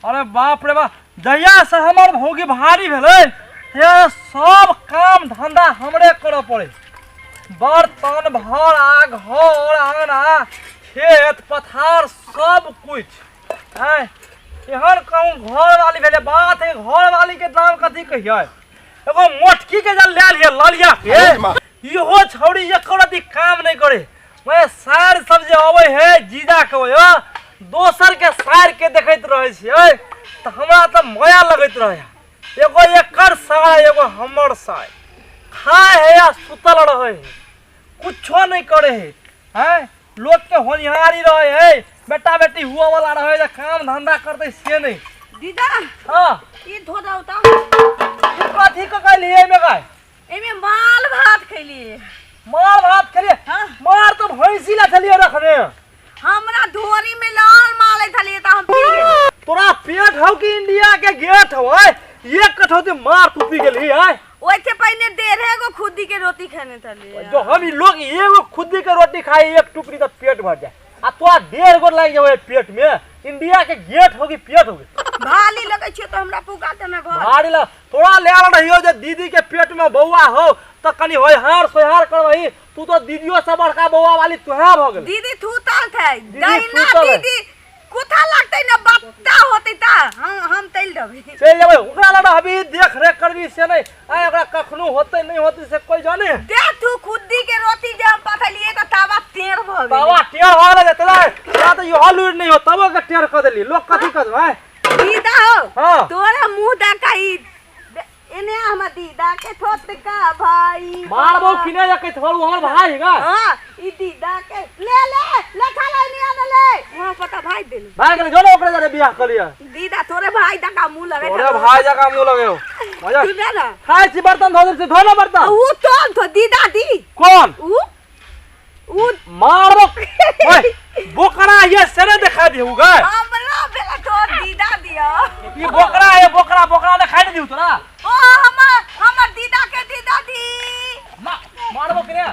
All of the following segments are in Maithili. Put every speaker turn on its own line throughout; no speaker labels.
अरे बाप रे बाप, जहिया से हमर भौगी भारी भेलै तहिया सब काम धंधा हमरे करऽ पड़े। बर्तन भाड़ा घर आंगना खेत पथार सब कुछ। आँय, एहन कहूँ घरवाली भेलै बात है, घरवाली के नाम कथी कहियै? एगो मोटकी के जल लए लियै ललिया के, इहो छौड़ी एको रत्ती काम नहीं करे। मैं सार सब जे अबै है जीजा के ओय दोसर के सार के देखैत रहै छियै तऽ हमरा तऽ माया लगैत रहै। एगो एकर सार एगो हमर सार, खाय है आ सुतल रहै है, कुछो नहीं करे है। हैं, लोग के होनिहारी रहे है, बेटा बेटी हुआ वाला रहे है, काम धंधा करते से नहीं।
दीदा,
हाँ।
ई धो दौ त।
ई कथी के कहली एमे गाय?
एमे माल भात खैली।
माल भात खेलिए?
हाँ।
मार तो भैंसी ला छलिए रखने।
हमरा धोरी में लाल माल थलिए त हम पी गेली।
तोरा पेट हौ कि इंडिया के गेट हौ? आय एक कठौती मार तू पी गेली। आय
ओइसे पहिने डेढ़े गो खुद्दी के रोटी खाने थलिए।
जो हम ई लोग एगो खुद्दी के रोटी खाई एक टुकड़ी त पेट भर जाए, आ तोरा 1.5 गो लागि जाए पेट में। इंडिया के गेट होगी पेट होगी।
भाली लगै छियो त हमरा पुगा देना घर।
भारी ल तोरा ले आल रहियो जे दीदी के पेट में बौआ हो त कनी होयहार सोहार करबही, तू तो दीदियो से बड़का बौआ वाली तुहे भ गेल।
दीदी थूतल थे।
दीदी
दहिना
थूतल है।
दीदी कुथा लगतै न बत्ता होतै त हम चलि देबै।
चलि जेबै ओकरा लग रहबी, देख रेख करबी से नहीं। आय ओकरा कखनो होतै नहीं होतै से कोई जाने।
दे तू खुद्दी के रोटी जे हम पथलिए त तावा टेढ़ भ गेलै।
तावा टेढ़ भ गेलै तोरा, तोरा त इहो लूरि नहीं हो तबो के टेढ़ क देली। लोग कथी कहबै? आय।
दीदा हो,
हाँ।
तोरा मुंह दकाई एने हमर दीदा के छोटका भाई।
मारबो किने जकै थोड़ू हमर भाई गा।
हां, ई दीदा के ले ले ले खा ले नि आने ले। वहां पता भाई देले।
भाई गेलै जो ने ओकरे जरे बियाह क लिया।
दीदा तोरे भाई दका मुंह लगे।
तोरे भाई जका मुंह लगे हो। मजा।
तू ना ना।
खाय छी बर्तन धो दे, धो ना बर्तन।
ऊ तो धो दीदा दी।
कौन?
ऊ ऊ
मारबो। ओए बोकरा ये सरे देखा दियो गा।
हमरा बेला तोर दीदा दियो।
ई बोकरा है, बोकरा बोकरा देखा दे दियो तोरा।
ओ हमर दीदा के दीदा दी।
मारबो किने?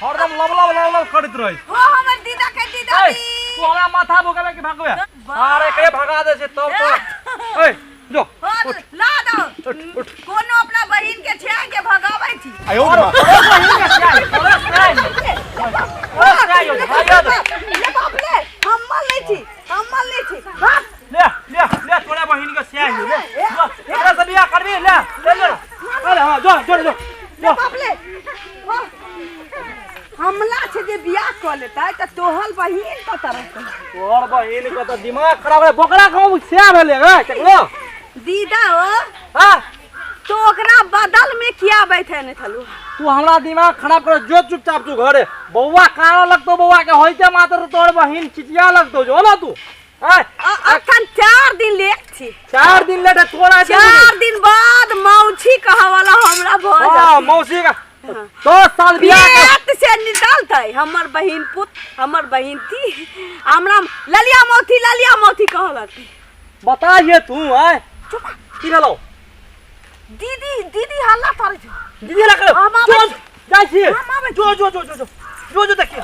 हरदम लब लब लब लब करैत रहै।
ओ हमर दीदा के दीदा
ओए,
दी।
तू हमरा माथा भोगाबे के भागबे? अरे के भगा दे से तब तो। ओए जो
हो, ला दो।
उठ, उठ।
कोनो अपना बहिन के छेड़ के भगाबै छी।
आयो रे माँ। तोरे बहिन के छेड़, तोरे छेड़। तोरे छेड़, भागा दे।
ले बाप ले, हम मर लै छी, हम मर लै छी। भाग।
ले, ले, ले, तोरे बहिन के छेड़ ले। जो, एकरा से बियाह करबी, ले, ले, ले। अरे हां, जो, जो, जो।
ले बाप ले। हो। हमला छै जे बियाह क लेतै त तोहर बहिन कतऽ रहतै?
तोहर बहिन के त दिमाग खराब है, बोकरा गाँव से भेलै गे केकरो।
दीदा हो।
हां।
तो ओकरा बदल में किया बैठे ने थलू?
तू हमरा दिमाग खराब कर, जो चुपचाप तू घरे। बौआ काना लगतो, बौआ के होइते मात्र तोहर बहिन चिचिया लगतो, जो ना तू। आय,
अखन 4 दिन लेट छी।
4 दिन लेट है, तोरा
4 दिन बाद मौसी कहे वाला हमरा भ
हां,
जात।
मौसी का 10 साल बियाह कर।
पेट से निकलतै हमर बहिन पुत, हमर बहिन थी, हमरा ललिया मौसी, ललिया मौसी कहऽ लगतै।
बताइए तू। आय
चुप।
की भेलौ?
दीदी, दीदी हल्ला करै छै।
दीदी हल्ला करै।
हम आबै
जो,
छी।
जाइ छी।
हम आबै छी।
जो, जो, जो, जो, जो। जो, जो, देखिए।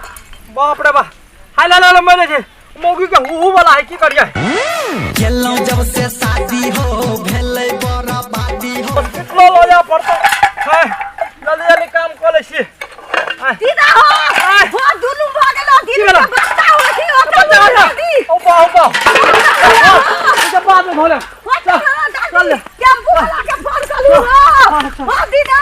बाप रे बाप। हाय, ला, ला, ला, मैंने जे मौगी के हु हु वाला है, की करिए?
केलौं जब से शादी हो, भेलै बर्बादी हो।
कितनो लो जा पड़ता। हाय, जल्दी जल्दी काम कर लै छी। हाय।
दीदा हो,
हाय।
हो, दुनू भऽ गेलौ,
की
दीदी
भेलौ?
के बच्चा होइ छै, ओतऽ
बच्चा होइ छै।
दीदी।
ओ बा, ओ बा। ओ, ई बाद में भोले।
हो,
चल,
चल,
चल ले।
टेम्पू वाला के फोन करू, हो। हो, दीदा।